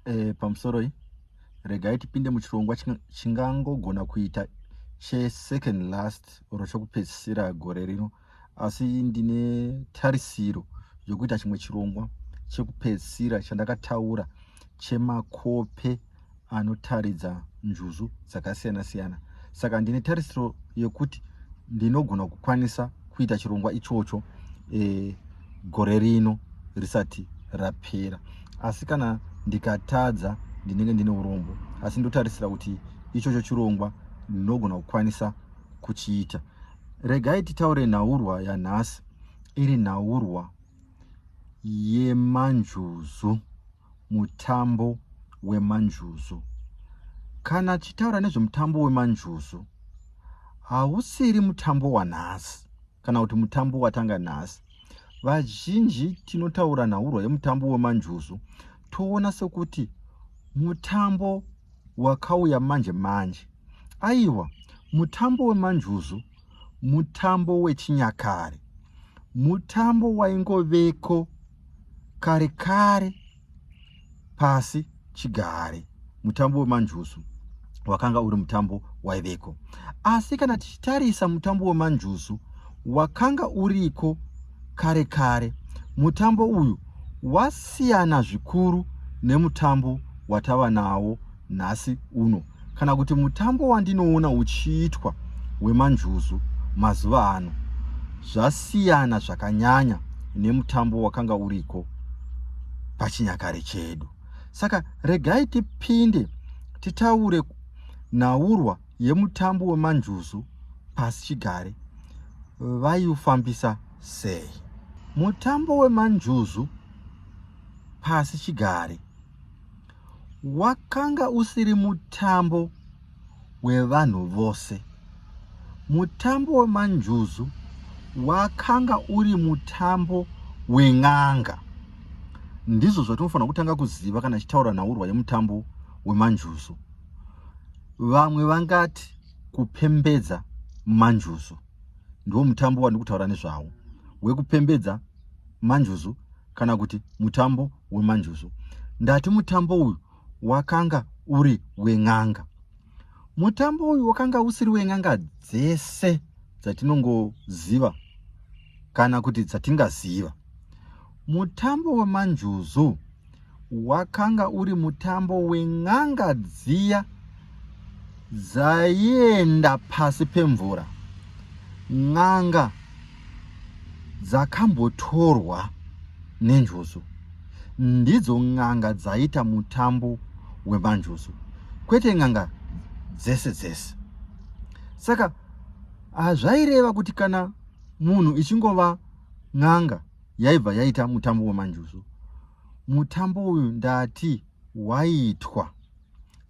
E, pamusoroi regai tipinde muchirongwa chingangogona kuita chesecond last or chokupedzisira gore rino asi ndine tarisiro yokuita chimwe chirongwa chekupedzisira chandakataura chemakope anotaridza njuzu dzakasiyana siyana saka ndine tarisiro yekuti ndinogona kukwanisa kuita chirongwa ichocho e, gore rino risati rapera asi kana ndikatadza ndinenge ndine urombo asi ndotarisira kuti ichocho chirongwa ndinogona kukwanisa kuchiita regai titaure nhaurwa yanhasi iri nhaurwa yemanjuzu mutambo wemanjuzu kana tichitaura nezvemutambo wemanjuzu hausiri mutambo wanhasi kana kuti mutambo watanga nhasi vazhinji tinotaura nhaurwa yemutambo wemanjuzu toona sekuti mutambo wakauya manje manje aiwa mutambo wemanjuzu mutambo wechinyakare mutambo waingoveko kare kare pasi chigare mutambo wemanjuzu wakanga uri mutambo waiveko asi kana tichitarisa mutambo wemanjuzu wakanga uriko kare kare mutambo uyu wasiyana zvikuru nemutambo watava nawo nhasi uno kana kuti mutambo wandinoona uchiitwa wemanjuzu mazuva ano zvasiyana zvakanyanya nemutambo wakanga uriko pachinyakare chedu saka regai tipinde titaure nhaurwa yemutambo wemanjuzu pasi chigare vaiufambisa sei mutambo wemanjuzu pasi chigare Wakanga usiri mutambo wevanhu vose. Mutambo wemanjuzu wakanga uri mutambo wen'anga. Ndizvo zvatinofanira kutanga kuziva kana tichitaura nhaurwa yemutambo wemanjuzu. Vamwe vangati kupembedza manjuzu ndiwo mutambo wandiri kutaura nezvawo wekupembedza manjuzu kana kuti mutambo wemanjuzu ndati mutambo uyu wakanga uri wen'anga mutambo uyu wakanga usiri wen'anga dzese dzatinongoziva kana kuti dzatingaziva mutambo wemanjuzu wakanga uri mutambo wen'anga dziya dzaienda pasi pemvura n'anga dzakambotorwa nenjuzu ndidzo n'anga dzaita mutambo wemanjuzu kwete n'anga dzese dzese saka hazvaireva kuti kana munhu ichingova n'anga yaibva yaita mutambo wemanjuzu mutambo uyu ndati waiitwa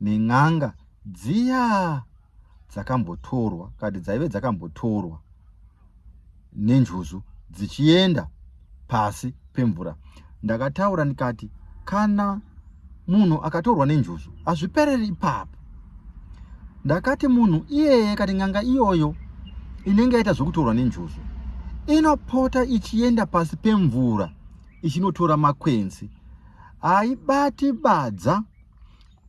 nen'anga dziya dzakambotorwa kati dzaive dzakambotorwa nenjuzu dzichienda pasi pemvura ndakataura ndikati kana munhu akatorwa nenjuzu hazvipereri ipapo ndakati munhu iyeye kati n'anga iyoyo inenge yaita zvekutorwa nenjuzu inopota ichienda pasi pemvura ichinotora makwenzi haibati badza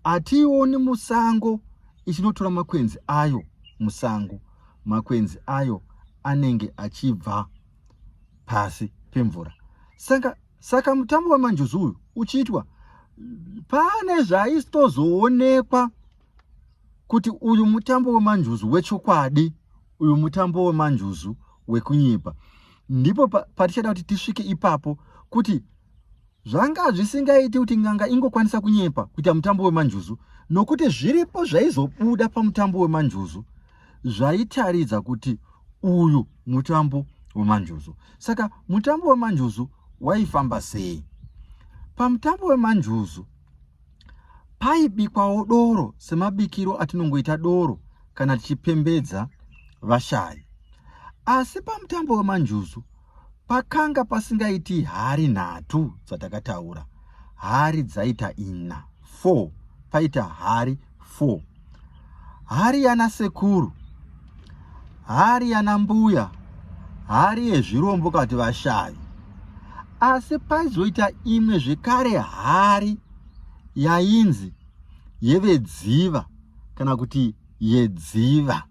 hatiioni musango ichinotora makwenzi ayo musango makwenzi ayo anenge achibva pasi pemvura saka saka mutambo wemanjuzu uyu uchiitwa pane zvaitozoonekwa kuti uyu mutambo wemanjuzu wechokwadi uyu mutambo wemanjuzu wekunyepa ndipo patichada kuti tisvike ipapo kuti zvanga zvisingaiti kuti n'anga ingokwanisa kunyepa kuita mutambo wemanjuzu nokuti zviripo zvaizobuda pamutambo wemanjuzu zvaitaridza kuti uyu mutambo wemanjuzu saka mutambo wemanjuzu waifamba sei pamutambo wemanjuzu paibikwawo doro semabikiro atinongoita doro kana tichipembedza vashayi asi pamutambo wemanjuzu pakanga pasingaiti hari nhatu dzatakataura hari dzaita ina 4 paita hari 4 hari yana sekuru hari yana mbuya hari yezvirombo kati vashavi asi paizoita imwe zvekare hari yainzi yevedziva kana kuti yedziva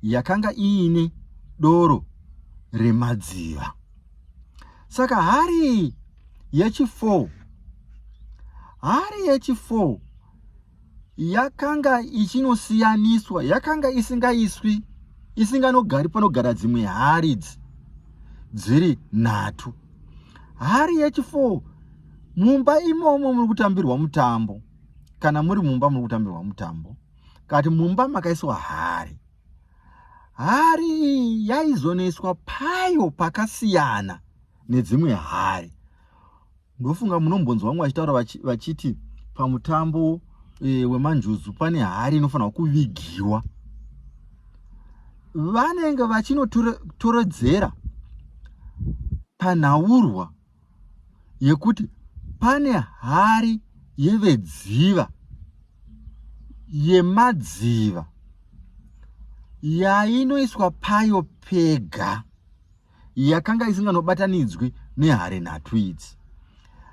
yakanga iine doro remadziva. Saka hari yechi4, hari yechi4 yakanga ichinosiyaniswa, yakanga isingaiswi, isinganogari panogara dzimwe hari idzi dziri nhatu. Hari yechi4 mumba imomo muri kutambirwa mutambo, kana muri mumba muri kutambirwa mutambo, kati mumba makaiswa hari. Hari iyi yaizonoiswa payo pakasiyana nedzimwe hari. Ndofunga munombonzwa vamwe vachitaura vachiti pamutambo e, wemanjuzu pane hari inofanirwa kuvigiwa. Vanenge vachinotoredzera panhaurwa yekuti pane hari yevedziva yemadziva yainoiswa payo pega yakanga isinganobatanidzwi nehari nhatu idzi.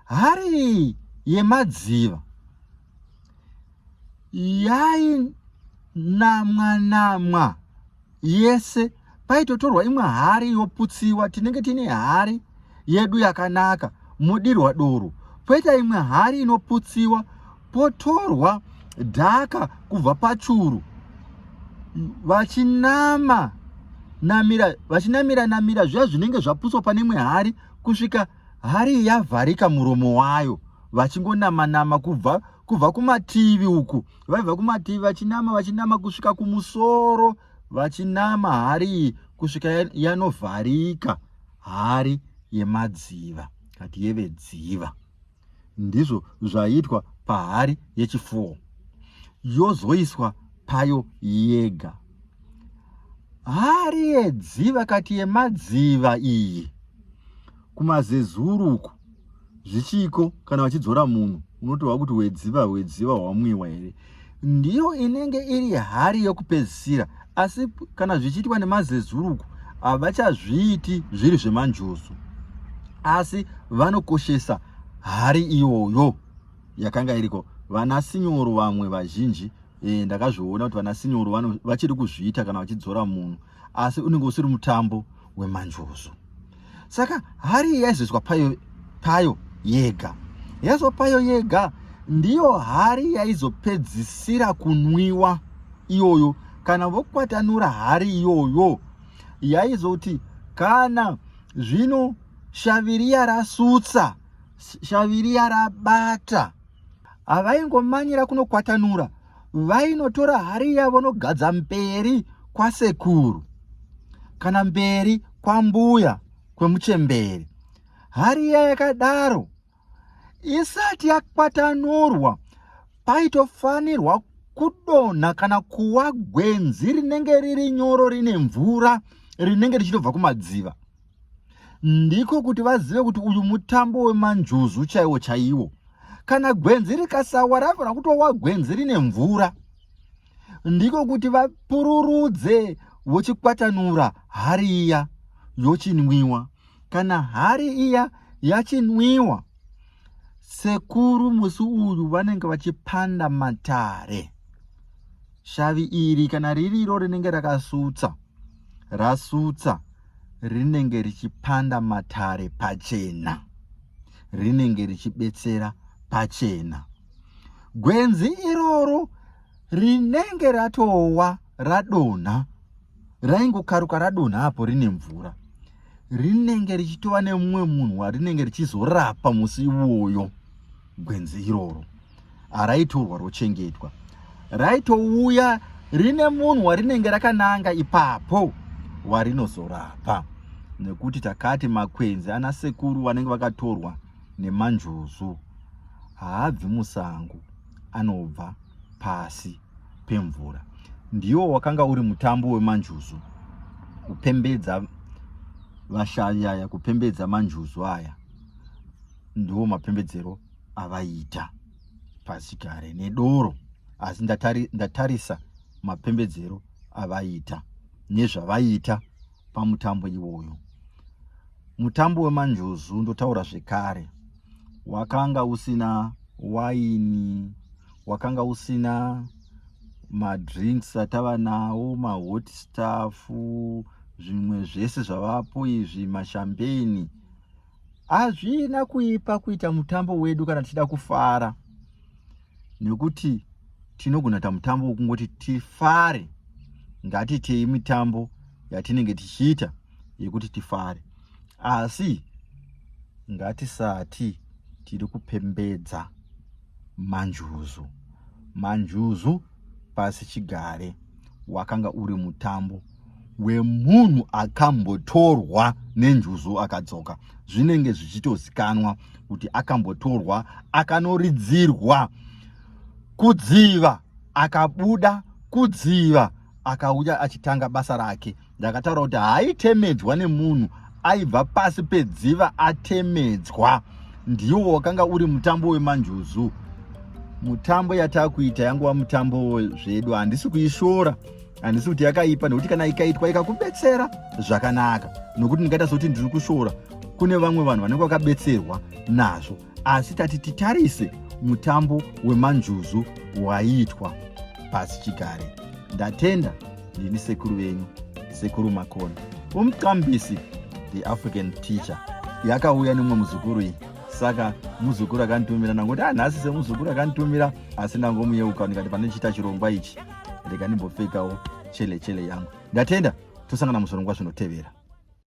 Hari iyi yemadziva yainamwa namwa yese, paitotorwa imwe hari yoputsiwa. Tinenge tine hari yedu yakanaka, modirwa doro, poita imwe hari inoputsiwa, potorwa dhaka kubva pachuru, vachinama namira, vachinamira namira zviya zvinenge zvaputswa pane imwe hari kusvika hari yavharika muromo wayo, vachingonama nama kubva kubva kumativi uku, vaibva kumativi vachinama vachinama kusvika kumusoro, vachinama hari iyi kusvika yanovharika, hari yemadziva kati yevedziva. Ndizvo zvaiitwa pahari yechifuwo, yozoiswa payo yega. Hari yedziva kati yemadziva iyi kumazezuru uku zvichiko, kana vachidzora munhu unotohwa kuti wedziva wedziva hwamwiwa here. Ndiyo inenge iri hari yokupedzisira. Asi kana zvichiitwa nemazezuru uku havachazviiti zviri zvemanjuzu, asi vanokoshesa hari iyoyo yakanga iriko. Vana sinyoro vamwe vazhinji e, ndakazviona kuti vana sinyoro vachiri kuzviita kana vachidzora munhu, asi unenge usiri mutambo wemanjuzu. Saka hari yaizoiswa payo, payo yega, yaiswa payo yega ndiyo hari yaizopedzisira kunwiwa iyoyo. Kana vokwatanura hari iyoyo, yaizoti kana zvino shaviriya rasutsa, shaviriya rabata, havaingomanyira kunokwatanura, vainotora hari iya vonogadza mberi kwasekuru kana mberi kwambuya kwemuchembere. Hari iya yakadaro isati yakwatanurwa, paitofanirwa kudonha kana kuwa gwenzi rinenge riri nyoro rine mvura rinenge richitobva kumadziva. Ndiko kuti vazive kuti uyu mutambo wemanjuzu chaiwo chaiwo. Kana gwenzi rikasawa, rafanira kutowa gwenzi rine mvura. Ndiko kuti vapururudze vochikwatanura hari iya yochinwiwa. Kana hari iya yachinwiwa, sekuru musi uyu vanenge vachipanda matare. Shavi iri kana ririro rinenge rakasutsa, rasutsa, rinenge richipanda matare pachena, rinenge richibetsera pachena. Gwenzi iroro rinenge ratowa radonha, raingokaruka radonha apo rine mvura, rinenge richitova nemumwe munhu warinenge richizorapa musi iwoyo. Gwenzi iroro haraitorwa rochengetwa, raitouya rine munhu warinenge rakananga ipapo warinozorapa, nekuti takati makwenzi ana sekuru vanenge vakatorwa nemanjuzu haabvi musango, anobva pasi pemvura. Ndiwo wakanga uri mutambo wemanjuzu, kupembedza vashavi aya, kupembedza manjuzu aya, ndiwo mapembedzero avaiita pasigare nedoro. Asi ndatarisa mapembedzero avaiita nezvavaiita pamutambo iwoyo. Mutambo wemanjuzu, ndotaura zvekare, wakanga usina waini, wakanga usina madrinks atava nawo, mahot stuff, zvimwe zvese zvavapo izvi, mashambeni. Hazvina kuipa kuita mutambo wedu kana tichida kufara, nekuti tinogona kuita mutambo wekungoti tifare. Ngatiitei mitambo yatinenge tichiita yekuti tifare, asi ngatisati tiri kupembedza manjuzu. Manjuzu pasi chigare wakanga uri mutambo wemunhu akambotorwa nenjuzu akadzoka. Zvinenge zvichitozikanwa kuti akambotorwa, akanoridzirwa kudziva, akabuda kudziva, akauya achitanga basa rake. Ndakataura kuti haitemedzwa nemunhu aibva pasi pedziva atemedzwa. Ndiwo wakanga uri mutambo wemanjuzu. Mutambo yatakuita yanguva mutambo zvedu, handisi kuishora, handisi kuti yakaipa, nekuti kana ikaitwa ikakubetsera zvakanaka, nokuti ndingaita sokuti ndiri kushora kune vamwe vanhu vanenge vakabetserwa nazvo. Asi tati titarise mutambo wemanjuzu waiitwa pasi chigare. Ndatenda. Ndini sekuru venyu, Sekuru Makoni, umqambisi, the African teacher. Yakauya nemumwe muzukuru iyi, saka muzukuru akanditumira, ndangoti ah, semuzukuru akanditumira, asi ndangomuyeuka ndikati pandichiita chirongwa ichi rega ndimbopfekawo chele chele yangu. Ndatenda, tosangana muzvirongwa zvinotevera.